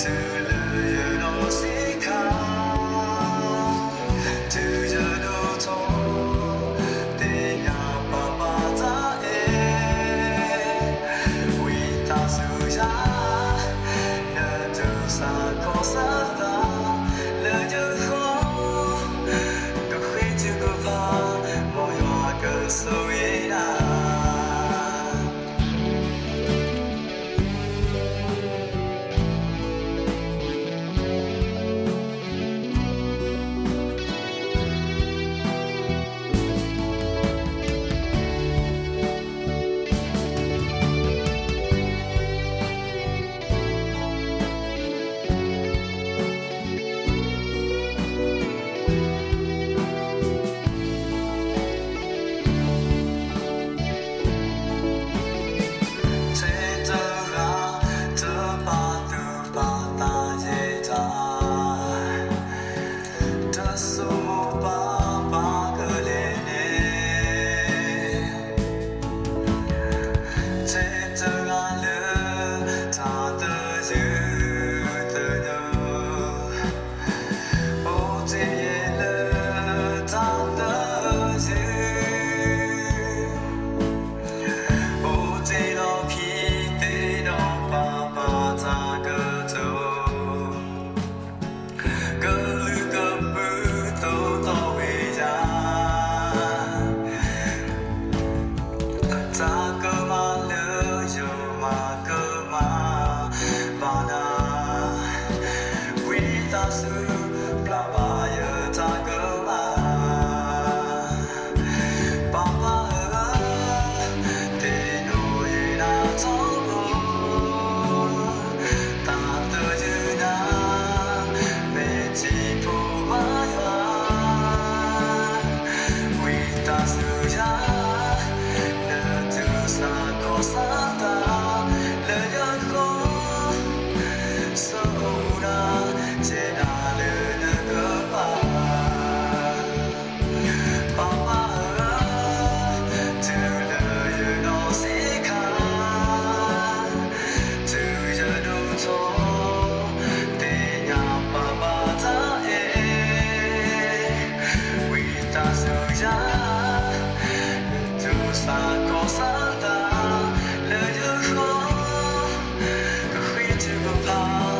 တုၤလၢယနီၢ်ဆံးခါ, တုၤယဒိၣ်ထီၣ်, သ့ၣ်ညါပၢ်ပါတၢ်အဲၣ်, ဝံသးစူၤယၤ, နတူၢ်ဆါခီၣ်ဆါသး လၢယဃီ, ကဃ့ထုကဖၣ်, မ်ယွၤကဆိၣ်ဂ့ၤနၤ. ထဲတဂၤ တပာ်သူၣ်ပာ်သးယဲၢ်တၢ်, တဆိမိၣ်ပာ်ပာ်ကလဲာ်န့ၣ်, ထဲတဂၤလၢ တၢ်သယုၢ်သညိး အိၣ်တ့ၢ်ယဲၢ်လၢ တၢ်သယုၢ်, အိၣ်တ့ၢ်လီၢ်ခံ သ့ၣ်နီၣ်ပၢ်ပါတၢ်ကတိၤ, ကလုာ်ကပုာ်သိးထီၣ်ဝဲယၤ, တၢ်ကမၣ်လၢယမၤကမၣ်ဘၣ်နၤ, ဝံသးစူၤ ပျၢ်ဘၣ်ယတၢ်ကမၣ်, ပၢ်ပါဧၢ, သ့ၣ်နီၣ်ယနၤထီဘိ, တၢ်သယုၢ်နၤ မ့ၢ်ထံဖိဘါယွၤ, ဝံသးစူၤယၤ, နတူၢ်ဆါခီၣ်ဆါသး လၢယဃီ, ဆိၣ်ဂ့ၤနၤ ယဲဒၣ်လၢနကပၤ ပၢ်ပါဧၢ, တုၤလၢယနီၢ်ဆံးခါ, တုၤယဒိၣ်ထီၣ်, သ့ၣ်ညါပၢ်ပါတၢ်အဲၣ်, ဝံသးစူၤယၤ, နတူၢ်ဆါခီၣ်ဆါသး လၢယဃီ, ကဃ့ထုကဖၣ်